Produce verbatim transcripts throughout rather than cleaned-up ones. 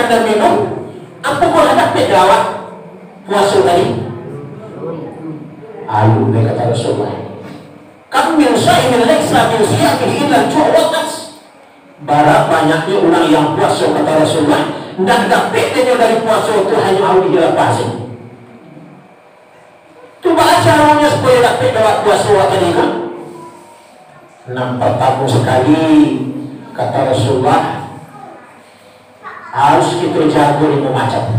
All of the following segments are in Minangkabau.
Ado minum, apo kok lah dapek dek awak puaso tadi? Alun dek, kata Rasulullah. Kam min shaimin laisa min shiyamihi illa al-ju' wal 'atas. Bara banyaknyo urang yang puaso, kata Rasulullah, ndak dapek denyo dari puaso tu, hanyo auih lapeh. Tu baa caronyo supayo dapek dek awak puaso awak tadi tu? Nan partamo sakali, kata Rasulullah, harus kito jago limo macam.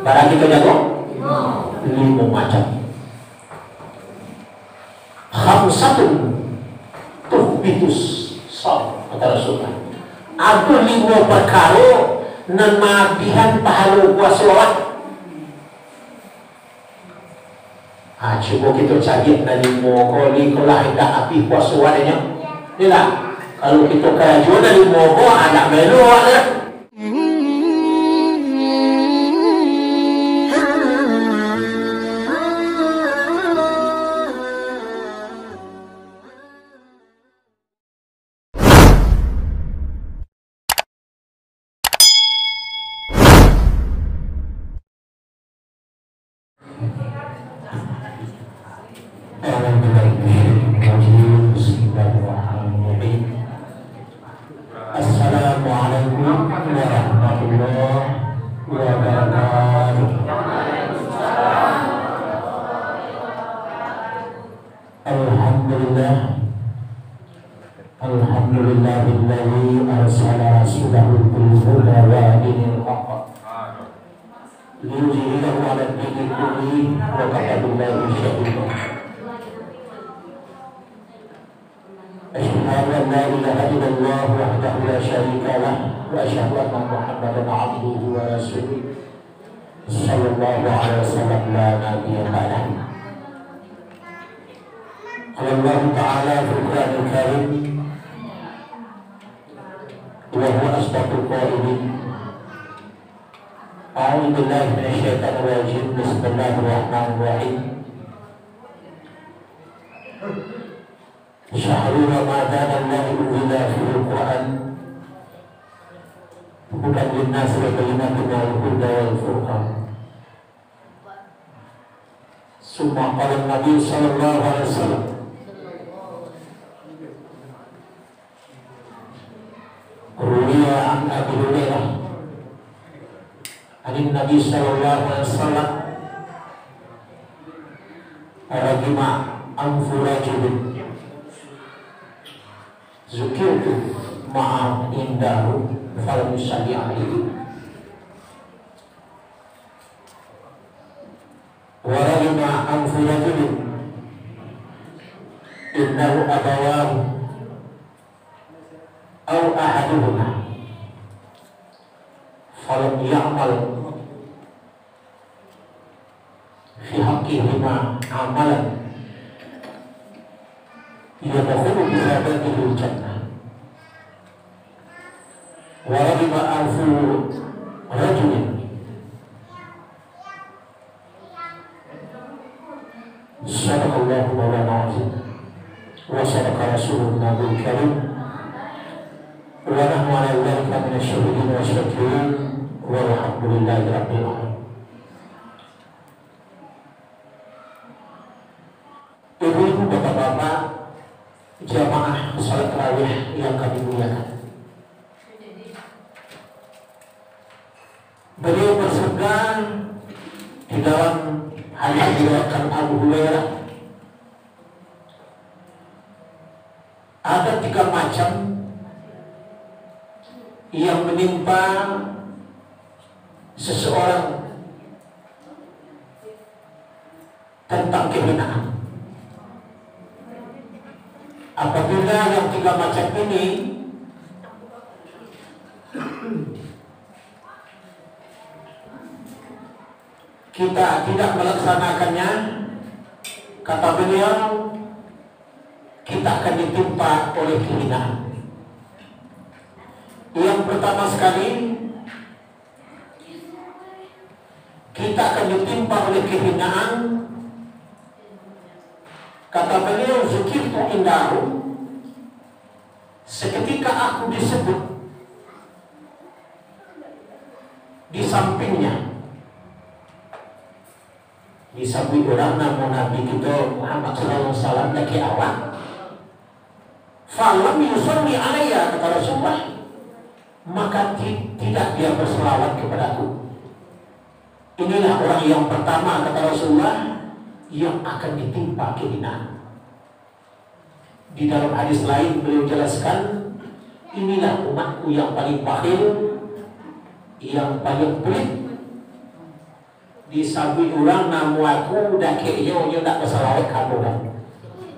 Bara kito jago? Limo macam. Khamsatun tuhbitus shaum, kata Rasulullah. Ado limo parkaro nan maabihan pahalo puaso awak. Ha, cubo kito caliak nan limo ko, lai ko lah indak abih puaso adanyo. Iyolah, kalau kito karajo nan limo ko, ha, ndak maelo awak lah. Bismillahirrahmanirrahim. Assalamualaikum warahmatullahi wabarakatuh. Alhamdulillah. Alhamdulillahilladzi arsala rasulahu bil huda wa dinil haq liyuzhirahu 'alad dini kullihi wa kafa billahi syahida. Asyhadu an la ilaha illallah wahdahu la syarika lah, wa asyhadu anna Muhammadan abduhu wa rasuluh. Sallallahu alaihi wasallam, la nabiyya ba'dah. Qala Allahu ta'ala fil Qur'anil Karim, wa huwa asdaqul qailin. A'udzu billahi minasy syaithanir rajim. Bismillahirrahmanirrahim. Syahru Ramadan alladzi unzila fihil Qur'an hudan linnasi wa bayyinatin minal huda wal furqan. Summa qala Nabi sallallahu alaihi wasallam, ruwiya an Abi Hurairah, anin Nabi sallallahu alaihi wasallam, raghima anfu rajulin dzukirtu ma'ahu indahu falam yusalli alaihi. Wa raghima anfu rajulin indahu abawahu aw ahaduhuma falam ya'mal fi haqqihima amalan yadkhulu bihi jannah. Wa raghima anfu rajulin. Sadaqallahu maulana azim. Wa sadaqa rasulun nabiyul karim. Wa nahnu ala dzalika minasy syahidin wa syakirin. Walhamdulillahi rabbil alamin. Ibu-ibu, bapak-bapak, jamaah salat tarawih yang kami muliakan. Beliau bersabda di dalam hadis riwayat Abu Hurairah, ada tiga macam yang menimpa seseorang tentang kehinaan. Apabila yang tiga macam ini kita tidak melaksanakannya, kata beliau, kita akan ditimpa oleh kehinaan. Yang pertama sekali, kita akan ditimpa oleh kehinaan. Kata beliau, dzukirtu indahu, seketika aku disebut Di sampingnya, disabuik urang namo Nabi kito Muhammad sallallahu alaihi wasallam dakek awak. "Falam yusalli alayya," kata Rasulullah, "maka ti-, tidak dia berselawat kepadaku." Inilah orang yang pertama, kata Rasulullah, yang akan ditimpa kehinaan. Di dalam hadis lain beliau jelaskan, "Inilah umatku yang paling bakhil, yang paling pelit." Disabuik urang namo aku, dakeknyo inyo ndak basalawat ka ambo.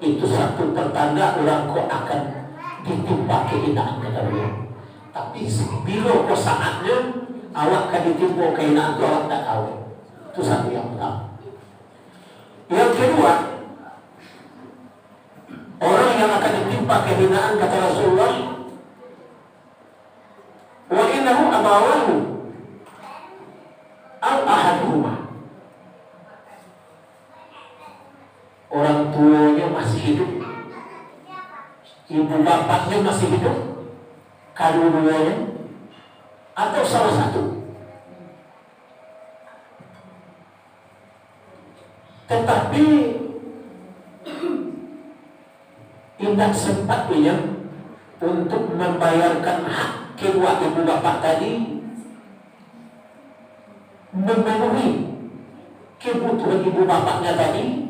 Itu satu pertanda urang ko akan ditimpa kehinaan, kata beliau. Tapi bilo ko saatnyo awak ka ditimpa kehinaan tu, awak ndak tahu. Itu satu yang pertama. Yang kedua, orang yang akan ditimpa kehinaan, kata Rasulullah, "Wa innahu abawahu au ahaduhuma." Orang tuonyo masih hidup, ibu bapaknyo masih hidup, kaduo-duonyo, atau salah satu. Tetapi indak sempat inyo untuk mambayarkan hak kedua ibu bapak tadi, memenuhi kebutuhan ibu bapaknya tadi,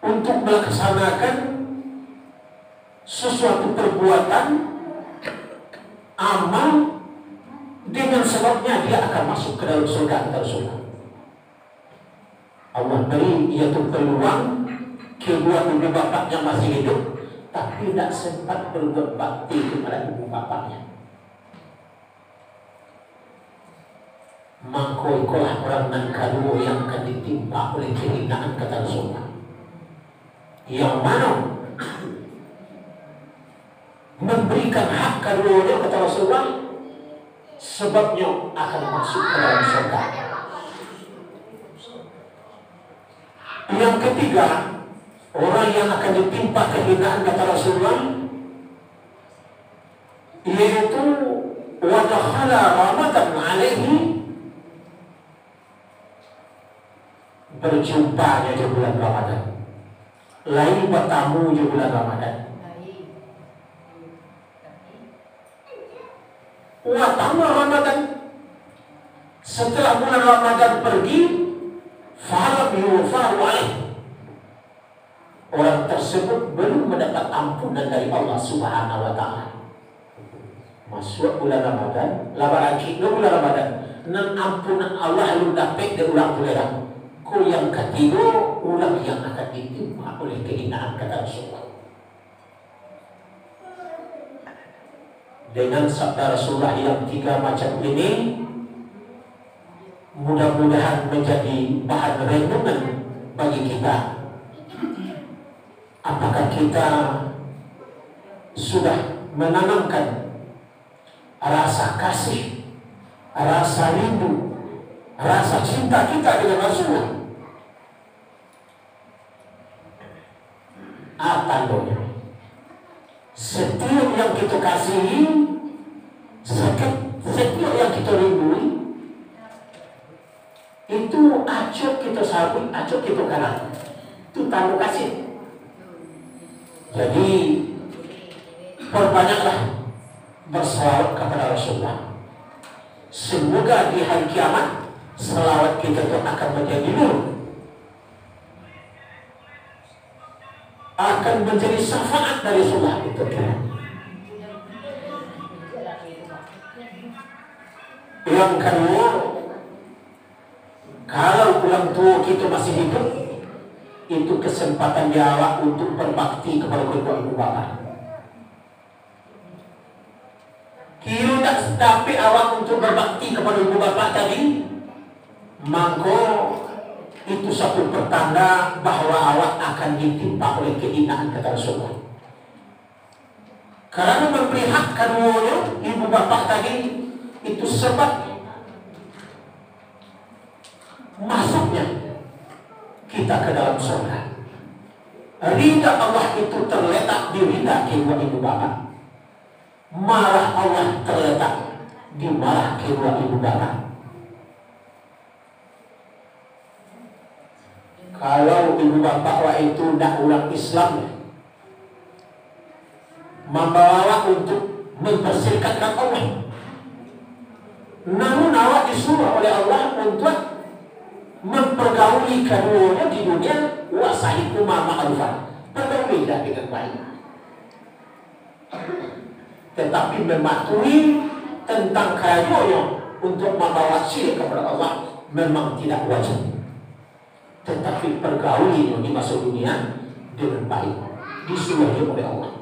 untuk melaksanakan sesuatu perbuatan amal, dengan sebabnya dia akan masuk ke dalam surga, kata Rasulullah. Allah beri dia tu peluang, kedua ibu bapaknya masih hidup, tapi tidak sempat berbuat bakti kepada ibu bapaknya. Mangko ikolah urang nan kaduo yang akan ditimpa oleh kehinaan, kata Rasulullah. Yang mano memberikan hak kaduonyo, kata Rasulullah, sebabnyo akan masuk ke dalam surga. Yang ketiga, orang yang akan ditimpa kehinaan, kata Rasulullah, yaitu wadakhala Ramadan alaihi, berjumpanya jo bulan Ramadan, lain batamu jo bulan Ramadan. Watama Ramadan, setelah bulan Ramadan pergi, falam yughfar alaih, orang tersebut belum mendapat ampunan dari Allah Subhanahu wa Ta'ala. Masuk bulan Ramadan, lah barakik lo bulan Ramadan, nan ampunan Allah alun dapek dek urang tu lai. Ko yang katigo, urang yang akan ditimpa oleh kehinaan, kata Rasulullah. Dengan sabda Rasulullah yang tiga macam ini, mudah-mudahan menjadi bahan renungan bagi kita. Apakah kita sudah menanamkan rasa kasih, rasa rindu, rasa cinta kita dengan Rasulullah? Ah, tandonyo, setiap yang kita kasihi, setiap, setiap yang kita rindui, itu acok kita sabuik, acok kita kalam. Itu tando kasih. Jadi, perbanyaklah bersalawat kepada Rasulullah. Semoga di hari kiamat, salawat kita itu akan menjadi nur, akan menjadi syafaat dari Rasulullah itu. Yang kedua, kalau urang tuo kita masih hidup, itu kesempatan di awak untuk berbakti kepada kedua ibu bapa. Kiro tak dapek awak untuk berbakti kepada ibu bapak tadi, mangko itu satu pertanda bahwa awak akan ditimpa oleh kehinaan, kata Rasulullah. Karena memberi hak kaduonyo, ibu bapak tadi, itu sebab masuknya kita ke dalam surga. Ridha Allah itu terletak di ridha kedua ibu bapak. Marah Allah terletak di marah kedua ibu bapak. Kalau ibu bapak awak itu ndak urang Islam, mambawa awak untuk memperserikatkan Allah. Namun awak disuruh oleh Allah untuk mempergauli kaduonyo di dunia, wa sahibhuma ma'rufan. Pergaulilah dengan baik. Tetapi mematuhi tentang karajonyo untuk mambawa syirik kepada Allah memang tidak wajib. Tetapi pergaulinyo di masa dunia dengan baik, disuruh oleh Allah.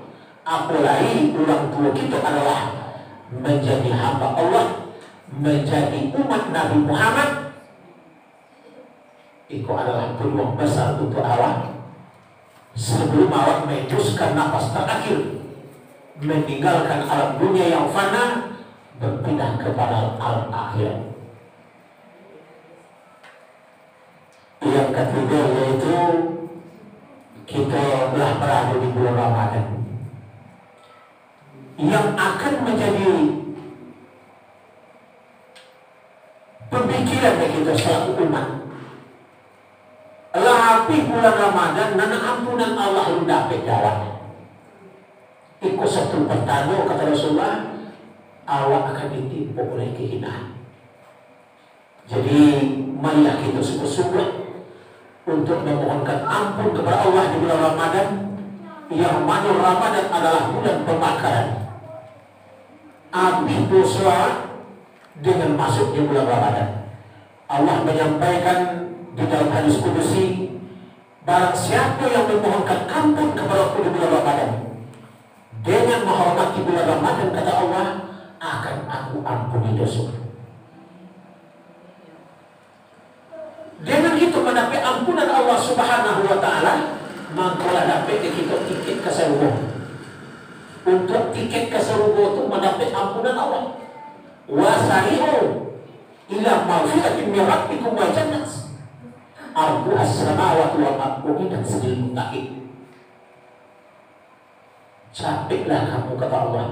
Apolai urang tuo kito adalah menjadi hamba Allah, menjadi umat Nabi Muhammad, iko adalah peluang besar untuk awak. Sebelum awak menghembuskan nafas terakhir, meninggalkan alam dunia yang fana, berpindah kepada alam akhirat. Yang ketiga yaitu kita telah berada di bulan Ramadan yang akan menjadi pemikiran dari kita selaku umat. Lah habih bulan Ramadan, nan ampunan Allah alun dapek dek awak. Iko satu pertanda, kata Rasulullah, awak akan ditimpo oleh kehinaan. Jadi, marilah kita sungguh-sungguh untuk memohonkan ampun kepada Allah di bulan Ramadan, yang mana Ramadan adalah bulan pemakaran. Habih doso dengan masuknya bulan Ramadan. Allah menyampaikan di dalam hadis kudusi, "Barang siapa yang memohonkan ampun kepada Aku di bulan Ramadan, dengan menghormati bulan Ramadan," kata Allah, "akan Aku ampuni doso." Dengan itu, mandapek ampunan Allah Subhanahu wa Ta'ala, mangko lah dapek dek kito tiket ka sarugo. Untuak tiket ka sarugo tu mandapek ampunan Allah. Wasari'u ila maghfiratin min rabbikum wa jannah arduhas samawati wal ardu uiddat lil muttaqin. Capeklah kamu, kata Allah,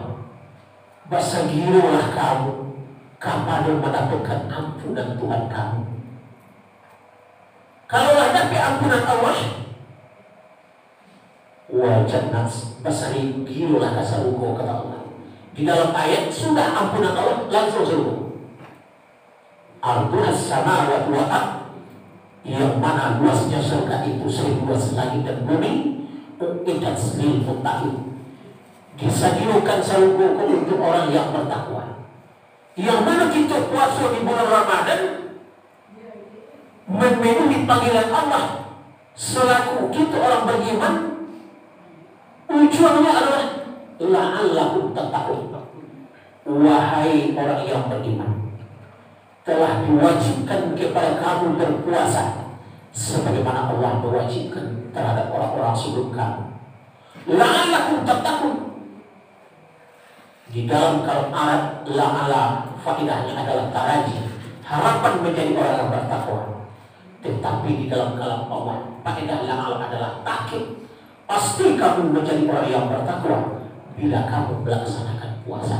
basagirolah kamu kapado mandapekkan ampunan Tuhan kamu. Kalau lah dapek ampunan Allah, wa jannah, basagirolah ka sarugo, kata Allah. Di dalam ayat, sudah ampunan Allah, langsung sarugo. Arduhas samawati wal ard, yang mana luasnya surga itu seluas langit dan bumi, uiddat lil muttaqin, disadiakan sarugo ko untuk orang yang bertakwa. Yang mana kito puaso di bulan Ramadan, memenuhi panggilan Allah selaku kito orang beriman, ujuangnyo adalah la'allakum tattaqun. Wahai orang yang beriman, telah diwajibkan kepada kamu berpuasa, sebagaimana Allah mewajibkan terhadap orang-orang sebelum kamu. La'allakum tattaqun. Di dalam kalam Arab, la'alla faedahnya adalah taraji, harapan menjadi orang yang bertakwa. Tetapi di dalam kalam Allah, faedah la'alla adalah takkid. Pasti kamu menjadi orang yang bertakwa bila kamu melaksanakan puasa.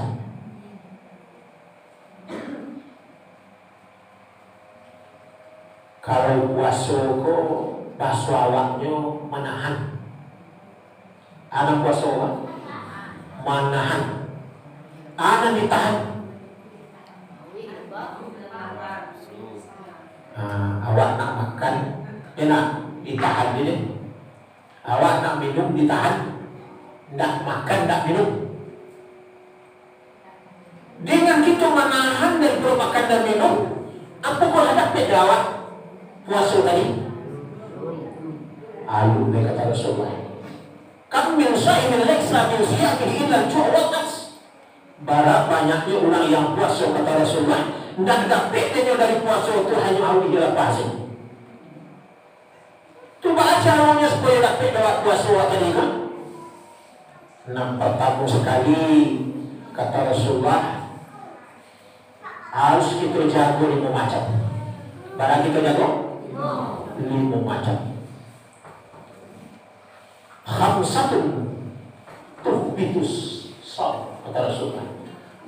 Kalau puaso ko, bahaso awaknyo manahan. Anak puaso ko? Manahan. Anak ditahan. Ah, awak nak makan, yo nak ditahan dulu. Awak nak minum, ditahan. Ndak makan, ndak minum. Dengan kito manahan dari makan dan minum, apokoh lah dapek dek awak puaso tadi? Alun, kata Rasulullah. Kam min shaimin laisa min siyamihi illa al-ju' wal 'atasy. Bara banyaknyo urang yang puaso, kata Rasulullah, ndak dapek denyo dari puaso tu hanyo auih jo lapeh. Tu baa caronyo supayo dapek dek awak puaso awak tadi tu? Nan partamo sakali, kata Rasulullah, harus kito jago limo macam. Bara kito jago? Limo macam. Khamsatun tuhbitus shaum, kata Rasulullah.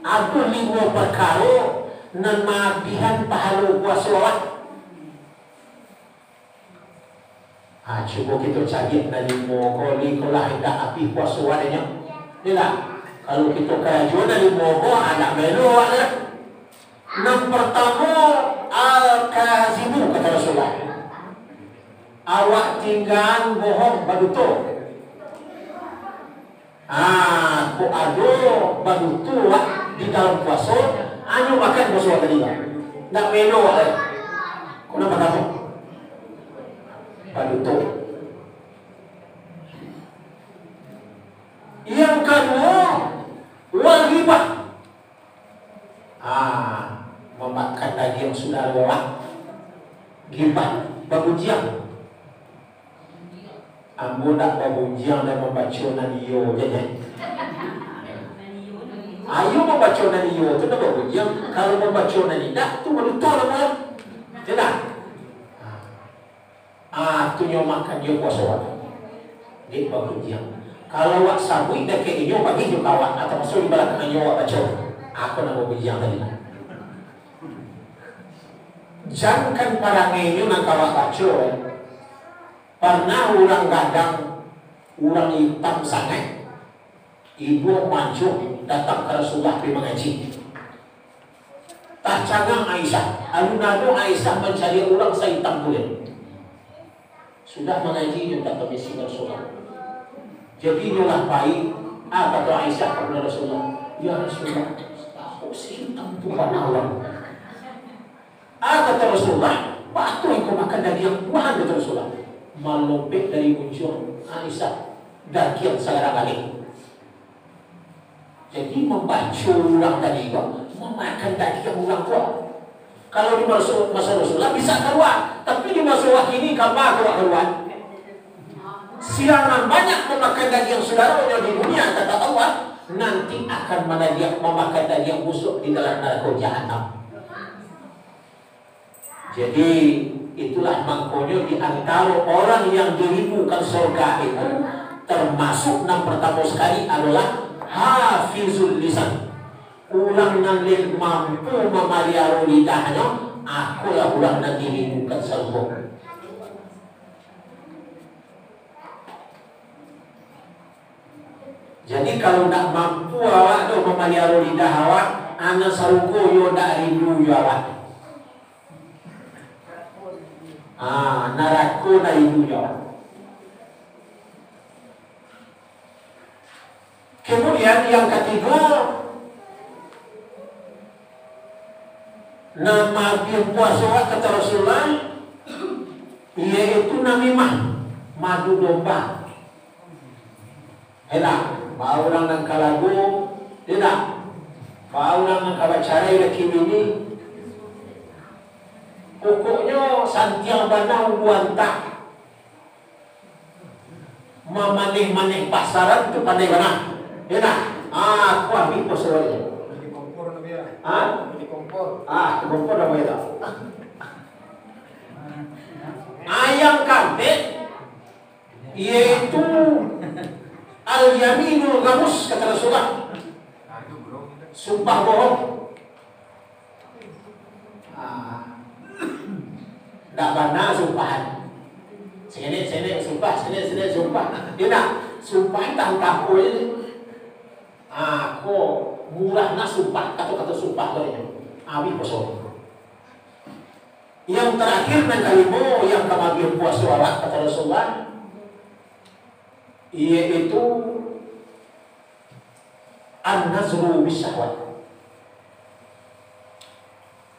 Ado limo parkaro nan maabihan pahalo puaso awak. Ha, cubo kito caliak nan limo ko, li ko lah indak abih puaso adanyo. Iyolah, kalau kito karajo nan limo ko, ha, ndak maelo awak lah. Nan partamo, al-kazibu, kata Rasulullah. Awak tinggaan bohong, baduto. Ah, kok ado baduto, wak, di dalam puaso, anyo makan puaso tadi, wak. Ndak maelo, wak, eh. Kok nan partamo? Baduto. Yang kaduo, wal ghibah. Ah, mamakan dagiang sudaro awak. Ghibah, bagunjiang. Ambo ndak bagunjiang dan mambaco nan iyo je, nyo. Ayo mambaco nan iyo tu ndak bagunjiang. Kalau mambaco nan indak, tu baduto namonyo. Yo ndak? Ah, tu nyo makan jo puaso awak. Dek bagunjiang. Kalau awak sabuik dakek inyo, bagi jo kawan, atau masuak di balakang inyo awak baco. Ako nan bagunjiang tadi. Jankan parangai inyo nan ka awak baco, eh. Parnah urang gadang, urang itam sangaik, iduang mancung, datang ka Rasulullah pai mangaji. Tacangang Aisyah, alun ado Aisyah mancaliak urang saitam buliah. Sudah mangaji nyo tak kamisi Rasulullah. Jadi nyo lah pai, ah, kato Aisyah kapado Rasulullah, "Ya Rasulullah, baa kok saitam tu panah urang?" Ah, kato Rasulullah, "Baa tu iko makan dagiang buahan?" kato Rasulullah. Malobek dari ujuang Aisyah, dagiang sagadang galeh. Jadi, mambaco urang tadi ko, mamakan dagiang urang ko. Kalau di maso, maso Rasulullah bisa kalua, tapi di maso wak kini kama ko wak kalua. Sia nan banyak mamakan dagiang sudaronyo di dunia, kata Allah, nanti akan managiang, mamakan dagiang busuak di dalam narako Jahannam. Jadi, itulah mangkonyo di antaro orang yang dirimukan sorga itu, termasuk nan partamo sakali adolah hafizul lisan. Urang nan leh mampu mamaliaro lidahnyo, akolah urang nan dirimukan sorga. Jadi, kalau ndak mampu awak tu mamaliaro lidah awak, a nan sarugo yo ndak rindu jo awak. Ah, narako ndak rindu jo awak. Kemudian, yang katigo, nan maabihan puaso awak, kata Rasulullah, yaitu namimah, madu domba. Enak, baa urang nan ka lagu, enak, baa urang nan ka bacarai laki bini. Pokoknyo, santiang bana ulu antah. Mamaneh-maneh pasaran tu pandai bana. Enak. Ah, aku ambil puaso baliak. Beli kompor tu, ya. Ha? Beli kompor. Ah, kompor dah boleh tak? Ayam kampek, yaitu al-yaminul ghamus, kata Rasulullah. Sumpah bohong. Ah. Ndak bana sumpahan. Senek-senek sumpah, senek-senek sumpah. Indak, sumpah tantang ko ini. Ah, ko murah na sumpah, kato-kato sumpah ko ini. Abih puaso. Yang terakhir, nan kalimo, yang ka maabihan puaso awak, kata Rasulullah, yaitu an-nazru bisyahwat.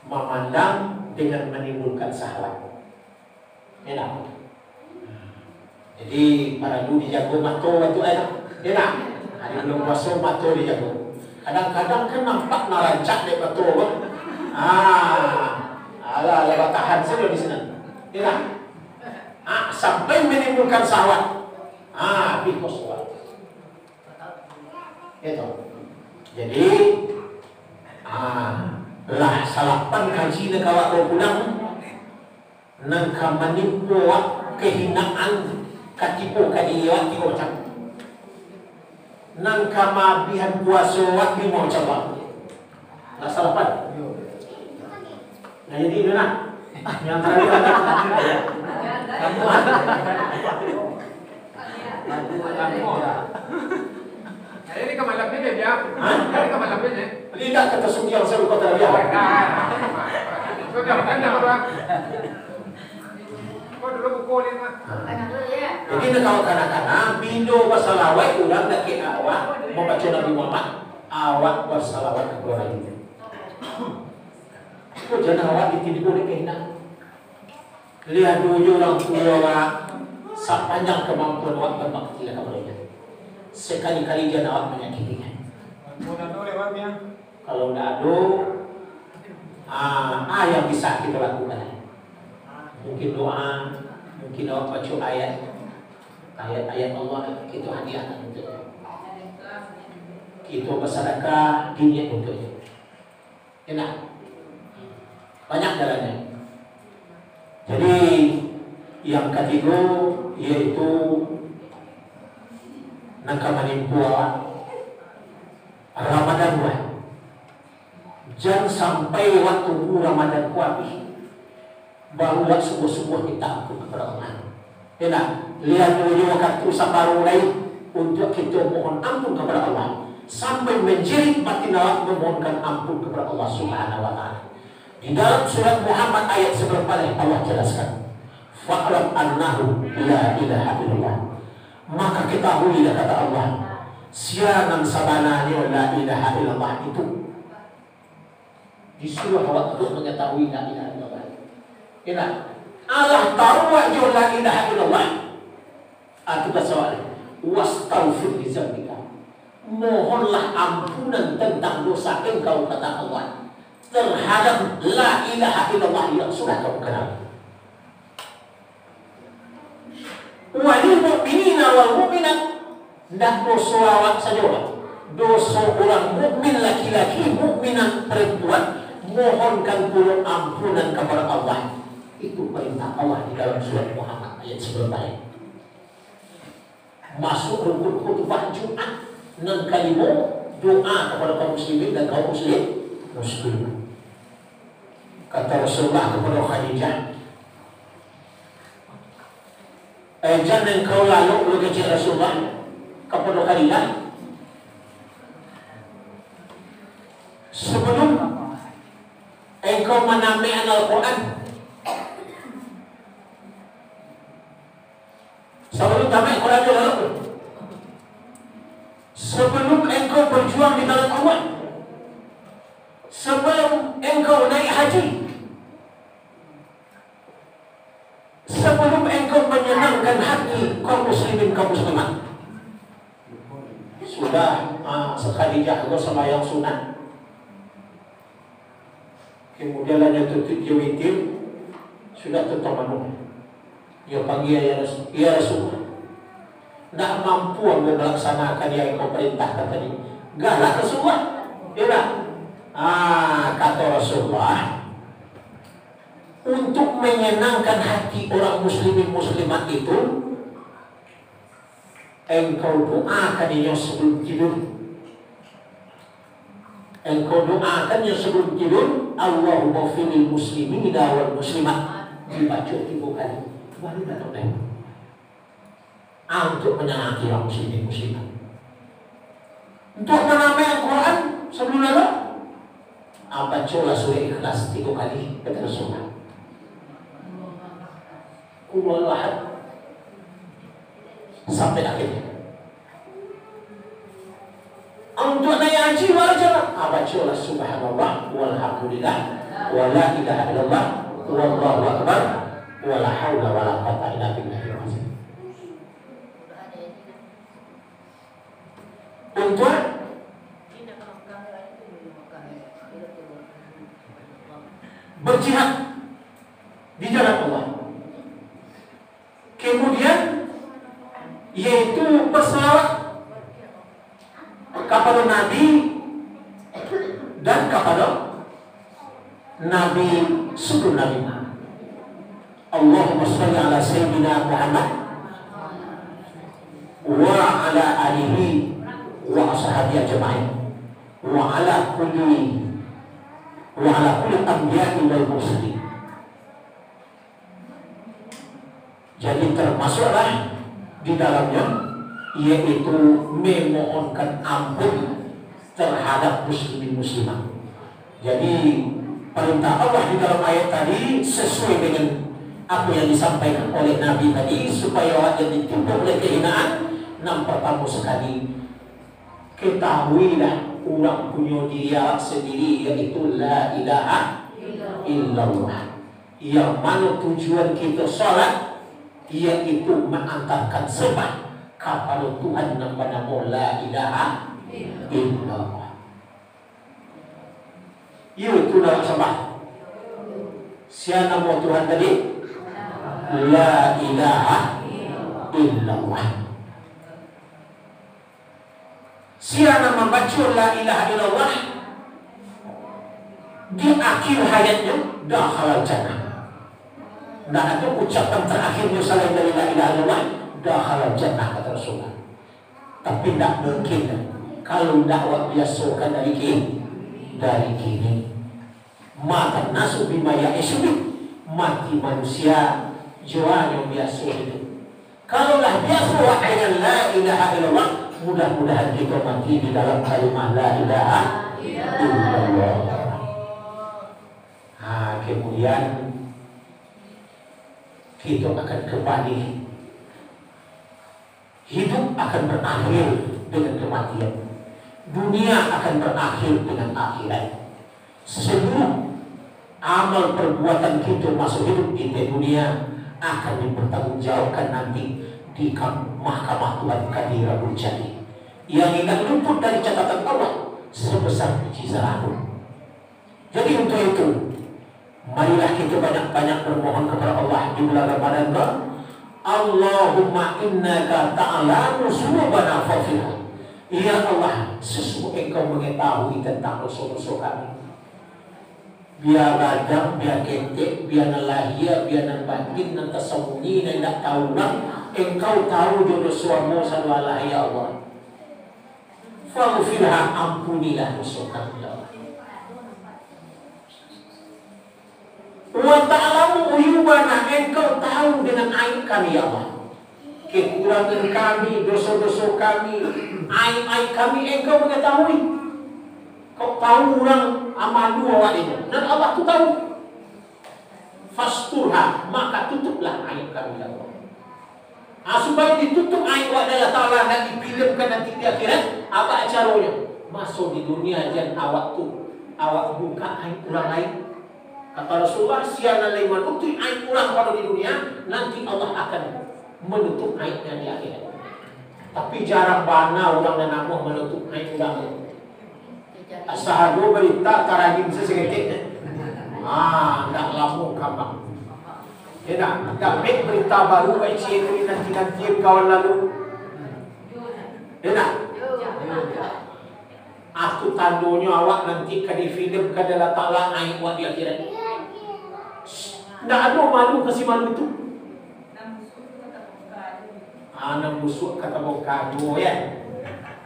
Mamandang dengan manimbulkan syahwat. Enak. Jadi, paralu dijago mato tu, eh. Enak. Hari bulan puaso, mato dijago. Kadang-kadang kan nampak nan rancak dek mato tu. Ah, alah, alah, batahan sajo di sinan. Enak. Ah, sampai manimbulkan syahwat. Ah, abih puaso. Itu. Jadi, ah, lah salapan kaji nan ka awak bawa pulang, nan ka manimpo awak kahinaan, ka tibo ka diri awak tigo macam. Nan ka maabihan puaso awak limo cabang. Lah salapan. Nah, jadi itu nah. Yang terakhir. Jadi ka malam ni dia. Hah? Jadi ka malam ni dia. Indak ka tasungkiang saluko talabiah. Nah, nah, nah. Sudah, kan dah, Bang? Kau dulu buku ni, Bang. Jadi, nak kawan kanak-kanak, bilo basalawat urang dakek awak mambaco Nabi Muhammad, awak basalawat ka Nabi. Ko jan awak ditibo dek kaina. Lai ado jo urang tuo awak, sapanjang kamampuan awak babaktilah kapado inyo. Sakali-kali jan awak manyakitikan. Kalau indak ado, ah, ah, yang bisa kito lakukan. Mungkin doa, mungkin awak baco ayat, ayat-ayat Allah, kito hadiahkan untuaknyo. Kito basadakah, diniat untuaknyo. Enak. Banyak jalannyo. Jadi, yang katigo, yaitu nan ka manimpo awak Ramadan, wah. Jan sampai waktu Ramadan ko abih, baru awak sungguah-sungguah minta ampun kapado Allah. Indak, lian dulu wakatu saparo lai untuak kito mohon ampun kapado Allah, sampai manjirik batin awak mamohonkan ampun kapado Allah Subhanahu wa Ta'ala. Di dalam surat Muhammad ayat sabalun baleh Allah jalaskan, "Fa'lam annahu la ilaha illallah." Maka ketahuilah, kata Allah, sia nan sabananyo la ilaha illallah itu. Disuruah awak untuk mengetahui la ilaha illallah. Indak, alah tahu awak jo la ilaha illallah. Ah, tugas awak ni. "Wastaghfir li dzambika." Mohonlah ampunan tentang dosa engkau, kata Allah, terhadap la ilaha illallah yang sudah kamu kenal. "Walil mu'minina wal mu'minat." Ndak doso awak sajo, Pak. Doso urang mukmin laki-laki, mukminat perempuan, mohonkan pulo ampunan kapado Allah. Itu perintah Allah di dalam surat Muhammad ayat sabalun baleh. Masuak rukun khutbah Jumat nan kalimo, doa kapado kaum muslimin dan kaum muslim, muslimat. Kata Rasulullah kapado Khadijah, "Eh, jan engkau lalok dulu," kecek Rasulullah kapado Khadijah, "sabalun engkau manameh Al-Quran." Sabalun tamaik Quran tu lalu, sabalun engkau bajuang di jalan Allah, sabalun engkau naiak haji, sabalun engkau manyanangkan hati kaum muslimin, kaum muslimat. Sudah, ah, Khadijah ko sambayang sunat. Kemudian lah nyo tutuik jo witir, sudah tu tamanuh. Nyo panggia, "Ya Rasul, ya Rasulullah, ndak mampu ambo malaksanakan yang engkau parintahkan tadi." Galak Rasulullah, yo ndak? Ah, kato Rasulullah, "Untuk manyanangkan hati urang muslimin muslimat itu, engkau doakan inyo sabalun tidur." Engkau doakan nyo sabalun tidur, "Allahummaghfir lil muslimina wal muslimat." Dibaco tigo kali. Baru dah toleh. Ah, untuk manyanangkan urang muslimin muslimat. Untuk manameh Al-Quran sabalun lalok, ah, bacolah surah Ikhlas tigo kali, kata Rasulullah. Qul huwallahu ahad. Sampai akhir. Untuak naiak haji, wajib lah. Ah, bacolah subhanallah, walhamdulillah, wala ilaha illallah, wallahu akbar, wala haula wala quwwata illa billahil azim. Untuak berjihad di jalan Allah. Kemudian, yaitu bersalawat kepada Nabi dan kepada Nabi sebelum Nabi. Allahumma shalli ala Sayyidina Muhammad wa ala alihi wa ashabihi ajma'in, wa ala kulli, wa ala kulli anbiya'i wal mursalin. Jadi, termasuklah di dalamnya, yaitu memohonkan ampun terhadap muslimin muslimat. Jadi, perintah Allah di dalam ayat tadi sesuai dengan apa yang disampaikan oleh Nabi tadi, supaya awak jan ditimbok oleh kehinaan. Nan pertama sekali, ketahuilah urang punyo diri awak sendiri, yaitu la ilaha illallah. Yang mano tujuan kito salat, yaitu maantakan sembah kapado Tuhan nan banamo La Ilaha Illallah. Iyo itu nan sembah. Sia namo Tuhan tadi? La Ilaha Illallah. Sia nan mambaco La Ilaha Illallah di akhir hayatnyo, dakhalal jannah. Ndak ado ucapan terakhirnyo salain dari La Ilaha Illallah, dakhalal jannah, kata Rasulullah. Tapi ndak mungkin kalau ndak awak biasokan dari ki-, dari kini. Matan nasu bima ya'isyu bih, mati manusia jo a nan biaso iduik. Kalau lah biaso awak dengan La Ilaha Illallah, mudah-mudahan kito mati di dalam kalimah La Ilaha Illallah. Ha, kemudian kito akan kembali. Hidup akan berakhir dengan kematian. Dunia akan berakhir dengan akhirat. Seluruh amal perbuatan kito maso hidup di dunia akan dipertanggungjawabkan nanti di kam-, mahkamah Tuhan Kadi Rabbul Jalil. Yang indak luput dari catatan Allah sebesar biji zarah pun. Jadi, untuk itu, marilah kito banyak-banyak bermohon kepada Allah di bulan Ramadan ko. Allahumma innaka ta'lamu dzunubana faghfirha. Ya Allah, sesungguhnya Engkau mengetahui tentang doso-doso kami. Bia gadang, bia ketek, bia nan lahia, bia nan batin, nan tasambunyi, nan indak tahu urang, Engkau tahu jo doso ambo sadoalahe, ya Allah. Faghfirha, ampunilah doso kami, ya Allah. Wa ta'lamu uyubana, Engkau tahu dengan aib kami, ya Allah. Kekurangan kami, doso-doso kami, aib-aib kami, Engkau mengetahui. Kok tahu urang malu awak ini? Dan Allah tu tahu. Fasturha, maka tutuplah aib kami, ya Allah. Ah, supayo ditutup aib awak dek Allah Ta'ala, nan difilmkan nanti di akhirat, apo caronyo? Maso di dunia jan awak tu, awak buka aib urang lain. Kata Rasulullah, sia nan lai manutuik aib urang pado di dunia, nanti Allah akan manutuik aibnya di akhirat. Tapi jarang bana urang nan namuah manutuik aib urang tu. Asa ado barita tarajim sasaketek. Ah, ndak lamo kambang. Ya ndak? Dapek barita baru, baik ciek tu dinanti-nantian kawan lalu. Ya ndak? Ah, tu tandonyo awak nanti ka difilmkan dek Allah Ta'ala aib awak di akhirat. Ndak ado malu kasi malu tu. Ah, nan busuak ka tabongka juo, ya.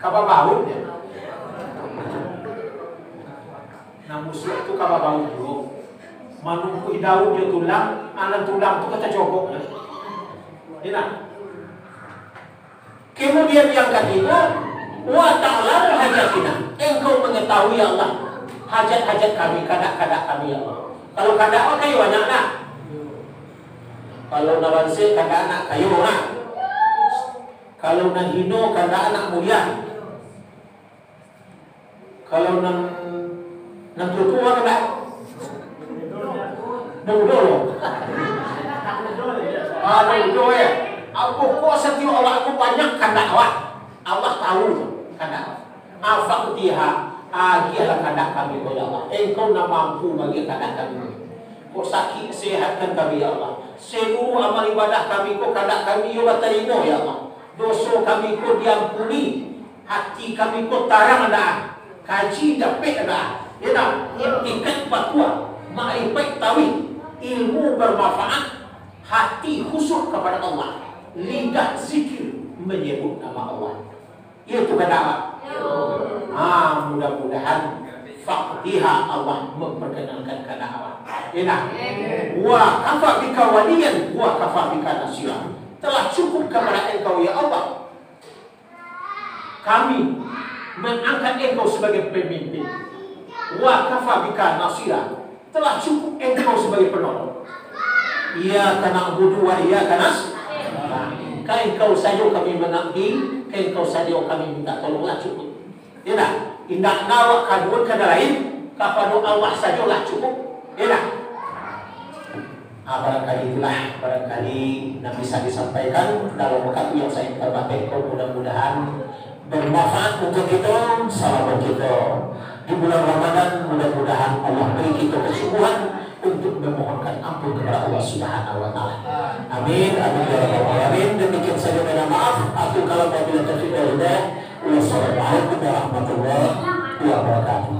Ka babaun, ya. Nan busuak tu ka babaun juo. Manungkuih daun jo tulang, ah, nan tulang tu ka tacogok, ya. Indak? Kemudian yang katigo, wa ta'lamu hajatina. Engkau mengetahui, ya Allah, hajat-hajat kami, kandak-kandak kami, ya Allah. Kalau kandak awak kayo banyak, nak? Kalau nan ransek, kandak anak kayo, ha? Kalau nan hino, kandak anak mulia. Kalau nan, nan tuo-tuo, kandak nan mudo lo. Ah, nan mudo, ya. Ah, pokok satiok awak tu banyak kandak awak. Allah tahu tu kandak awak. Afaktiha, agiahlah kandak kami ko, ya Allah. Engkau nan mampu magiah kandak kami. Kok sakik, sehatkan kami, ya Allah. Seluruh amal ibadah kami ko kandak kami yo batarimo, ya Allah. Doso kami ko diampuni. Hati kami ko tarang dah. Kaji dapek dah. Ya dah. Iktikad bakuah. Makrifat tauhid. Ilmu bermanfaat. Hati khusyuk kepada Allah. Lidah zikir menyebut nama Allah. Iyo tu kandak awak. Ah, mudah-mudahan faqdiha, Allah memperkenalkan kandak awak. Iyo nah. Wa kafa bika waliyan, wa kafa bika nasira. Telah cukup kepada Engkau, ya Allah, kami mengangkat Engkau sebagai pemimpin. Wa kafa bika nasira. Telah cukup Engkau sebagai penolong. Iyyaka na'budu wa iyyaka nasta'in. Ka Engkau sajo kami mangabdi, ka Engkau sajo kami minta tolong, lah cukup. Iyo nah, indak ado awak kaduo ka nan lain, kapado Allah sajo lah cukup. Iyo nah. Ah, barangkali itulah, barangkali nan bisa disampaikan dalam wakatu yang sangat terbatas ko, mudah-mudahan bermanfaat untuk kita, salam untuk kita. Di bulan Ramadan, mudah-mudahan Allah beri kita kesungguhan untuk memohonkan ampun kepada Allah Subhanahu wa Ta'ala. Amin, amin, ya Rabbal Alamin. Demikian saja, mohon maaf. Aku kalau wabillahi taufiq wal hidayah. Wassalamualaikum warahmatullahi wabarakatuh.